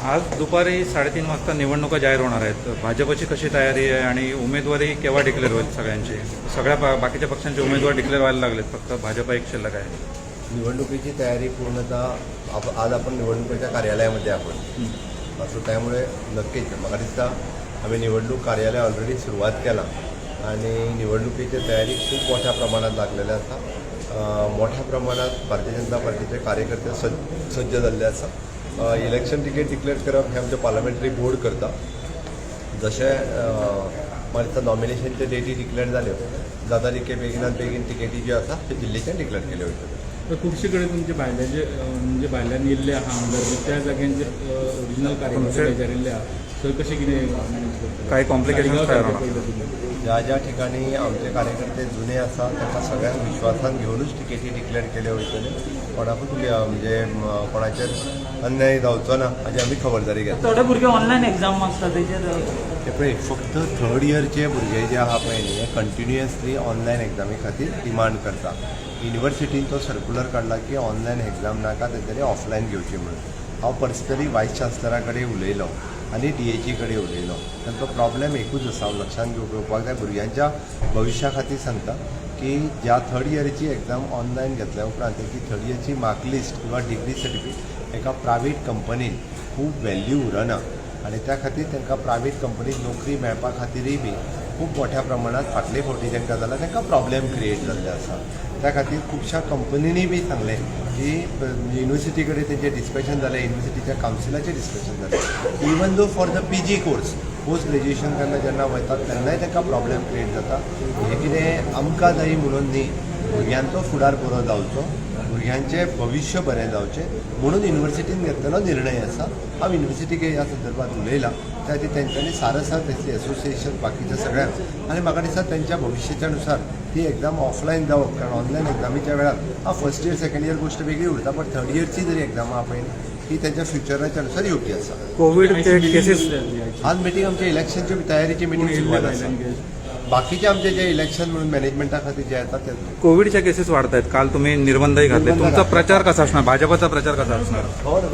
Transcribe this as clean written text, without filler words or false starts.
आज दुपारी 3:30 वाजता निवडणुका जाहीर होणार आहेत. भाजपची कशी तयारी आहे आणि उमेदवारी केव्हा डिक्लेअर होईल सगळ्यांची? सगळ्या बाकीच्या पक्षांचे उमेदवार डिक्लेअर व्हायला लागलेत, फक्त भाजप एक शिल्लक आहे. निवडणुकीची तयारी पूर्णतः आज आपण निवडणुकीच्या कार्यालयामध्ये आहोत, असो त्यामुळे नक्कीच म्हाका दिसता आमी निवडणूक कार्यालय ऑलरेडी सुरवात केला आणि निवडणुकीची तयारी खूप मोठ्या प्रमाणात लागलेली आसा. मोठ्या प्रमाणात भारतीय जनता पार्टीचे कार्यकर्ते सज्ज जाल्ले आसा. इलेक्शन तिकेट डिक्लेअर करप हें आमचें पार्लमेंटरी बोर्ड करता. जशें म्हाका दिसता नॉमिनेशनचे डेटी डिक्लेअर जाल्यो जाता तितके बेगिनात बेगीन तिकेटी ज्यो आसा त्यो दिल्लीच्यान डिक्लेअर केल्यो वयतल्यो. तर खुबशे कडेन तुमचे भायले जे म्हणजे भायल्यान येयल्ले आहा आमदार, त्या जाग्यांचे ओरिजिनल कार्यकर्ते बेजारिल्ले आहा, थंय कशें कितें मॅनेज करतले? काही complications Saligao तयार सारकें होणार. पळयलें तुमी. ज्या ज्या ठिकाणी आमचे कार्यकर्ते जुने आसा तांकां सगळ्यांक विश्वासान घेवनूच तिकेटी डिक्लेअर केल्यो वयतल्यो. कोणाकूच म्हणजे कोणाचेर अन्याय जावचो ना हाजी आमी खबरदारी घेतली. थोडे भुरगे ऑनलायन एक्झाम आसता तेजेर. ते पळय, फक्त थर्ड इयरचे भुरगे जे आहा पळय न्ही, हे कंटिन्युअसली ऑनलायन एग्जामी खातीर डिमांड करता. युनिवर्सिटीन तो सर्कुलर काडला की ऑनलायन एग्जाम नाका, तेंच्यांनी ऑफलायन घेवची म्हणून. हांव पर्सनली वायस चान्सलरा कडेन उलयलो आनी डीएची कडेन उलयलो. तांचो प्रॉब्लेम एकूच आसा, हांव लक्षांत घेवपाक जाय, भुरग्यांच्या भविश्या खातीर सांगता की ज्या थर्ड इयरची एग्जाम ऑनलायन घेतल्या उपरांत तेची थर्ड इयरची मार्क लिस्ट किंवा डिग्री सर्टिफिकेट एका प्रायवेट कंपनीन खूब व्हॅल्यू उरना आनी त्या खातीर तांकां प्रायवेट कंपनीत नोकरी मेळपा खातीरय बी खूब मोठ्या प्रमाणात फाटले फावटी तांकां जाल्यार तांकां प्रॉब्लेम क्रिएट जाल्ले आसा. त्या खातीर खुबश्या कंपनींनी बी सांगलें की युनिवर्सिटी कडेन तेंचें डिस्कशन जालें, युनिवर्सिटीच्या कावन्सिलाचें डिस्कशन जालें. Even though for the PG course, post graduation जेन्ना जेन्ना वयतात तेन्नाय तांकां प्रॉब्लेम क्रिएट जाता. हें कितें आमकां जाय म्हणून न्ही, भुरग्यांचो फुडार बरो जावचो, भुरग्यांचें भविश्य बरें जावचें म्हणून युनिवर्सिटीन घेतलेलो निर्णय आसा. हांव युनिवर्सिटीक ह्या संदर्भात उलयलां. त्या खातीर तेंच्यांनी सारसार तेंचे एसोसिएशन बाकीच्या सगळ्यांक आनी म्हाका दिसता तेंच्या भविश्याच्या नुसार ती एक्झाम ऑफलायन जावप, कारण ऑनलायन एक्झामीच्या वेळार हांव फर्स्ट इयर, सेकंड इयर गोश्ट वेगळी उरता, पण थर्ड इयरची जरी एक्झाम आहा पळय न्ही, ती तेंच्या फ्युचराच्या नुसार योग्य आसा. कोविडचे केसेस आज मिटींग आमच्या इलेक्शनच्या तयारीची कोण मिटींग येयल्ले सुरवात आसा. भायल्यान गेस्ट? बाकीचे आमचे जे इलेक्शन म्हणून मॅनेजमेंटा खातीर जे येता ते. कोविडच्या केसेस वाढत आहेत. काल तुम्ही निर्बंधही घातले. निर्बंध तुमचा घातले. प्रचार कसा असणार? भाजपचा प्रचार कसा असणार? हो ना.